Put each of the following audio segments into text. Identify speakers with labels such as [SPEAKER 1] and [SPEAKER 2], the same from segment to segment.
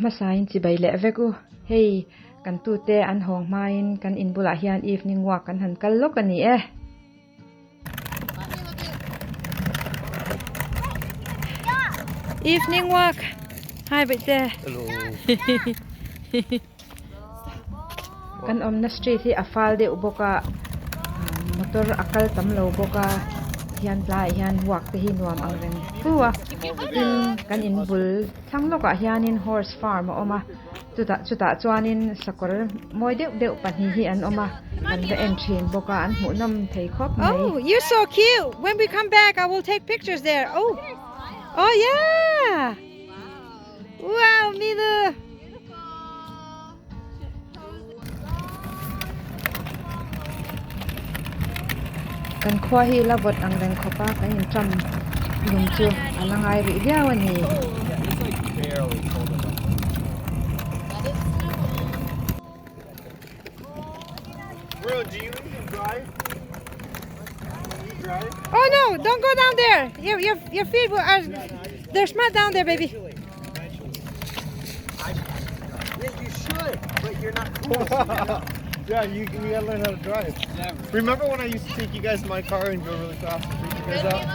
[SPEAKER 1] Hmasain chibai leh vek u. Hei, kan tute an hawng hmain kan in bulah hian evening walk kan han kal lawk a ni e. Evening walk. Hi Baihte.
[SPEAKER 2] Hello.
[SPEAKER 1] Kan awmna street hi a fal deuh bawk a motor a kal tam lo bawk a hian tlaiah hian walk te hi nuam ang reng fu a tin kan in bul thlang lawkah hianin horse farm a awm a chutah chutah chuanin sakawr mawi deuh deuh pahnih hi an awm a kan va en thin bawk a an hmuhnawm thei khawp mai.
[SPEAKER 3] Oh you're so cute when we come back I will take pictures there oh oh yeah wow Milu.
[SPEAKER 1] Kan khua hi la vawt ang reng khawp a kan inṭam lung chu a la ngai rih viau a ni.
[SPEAKER 3] Oh no, don't go down there. Your your your feet will are there's mud down there, baby.
[SPEAKER 2] Yeah, you should, but you're not cool. yeah, you, you gotta learn how to drive. Remember when I used to take you guys in my car and go really fast and freak you guys out?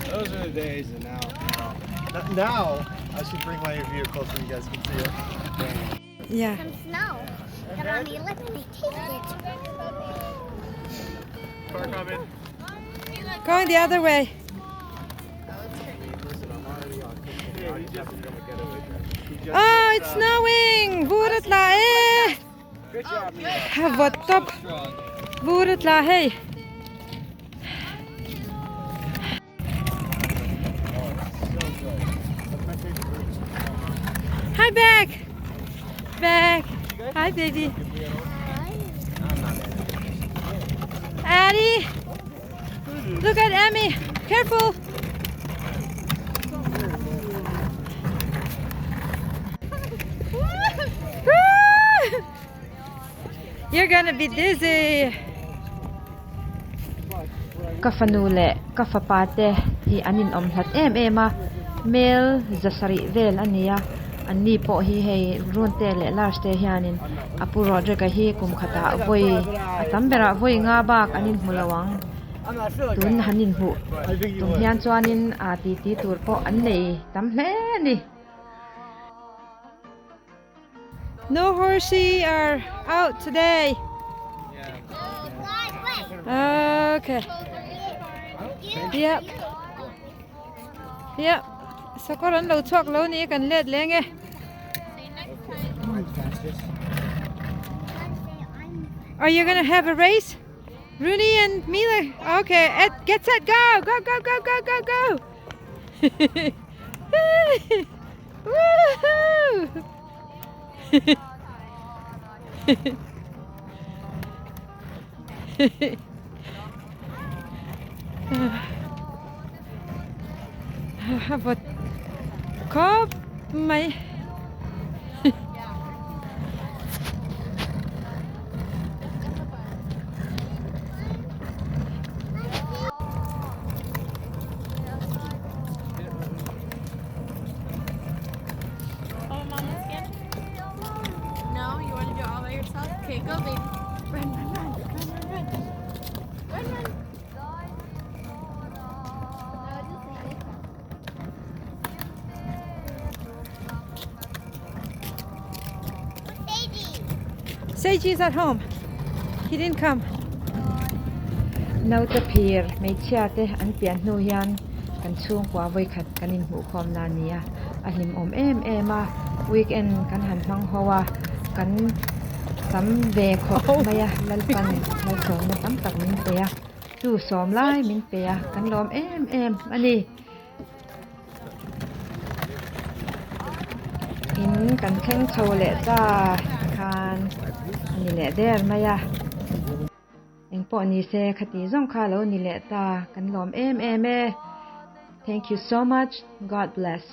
[SPEAKER 4] Those are the days, and now,
[SPEAKER 2] Now, I should bring my vehicle so you guys can see it.
[SPEAKER 3] Yeah.
[SPEAKER 5] Some snow. But mommy, let me take it.
[SPEAKER 2] Car coming.
[SPEAKER 3] Going the other way. Oh, it's snowing. Vur a tla e. A vawt tawp. Vur a tla hei. Hi back. Back. Hi baby. Addie. Look at Emmy. Careful. You're gonna be dizzy.
[SPEAKER 1] Ka fanu leh ka fapa te hi an inawm hlat em em a, mel zasarih vel a ni a, an ni pawh hi hei Runte leh Lars te hianin a pu Rodrick-a hi kum khatah vawi a tam berah vawi nga bak an inhmu lo ang. Tun han inhmuh tum hian chuanin a titi tur pawh an nei tam hle a ni.
[SPEAKER 3] No horsey are out today. Okay. Yep. Yep. Sakawr an lo chhuak lo ni kan let leng e. Are you gonna have a race? Rooney and Mila. Okay, Ed, get set, go! Go, go, go, go, go, go! Woohoo! A vawt khawp mai. Seiji is at home. He didn't come.
[SPEAKER 1] Naute phir hmeichhia te an pian hnu hian kan chhungkua vawikhat kan inhmuhkhawm na a ni a, a hlimawm em em a, weekend kan han hmang ho a, kan tam ve khawp mai a, Lalpan malsawmna tam tak min pe a, chu sawm lai min pe a, kan lawm em em a ni. In kan thleng chho leh ta khan a ni leh der mai a. Engpawh ni se khati zawng kha lo ni leh ta kan lawm em em e. Thank you so much. God bless.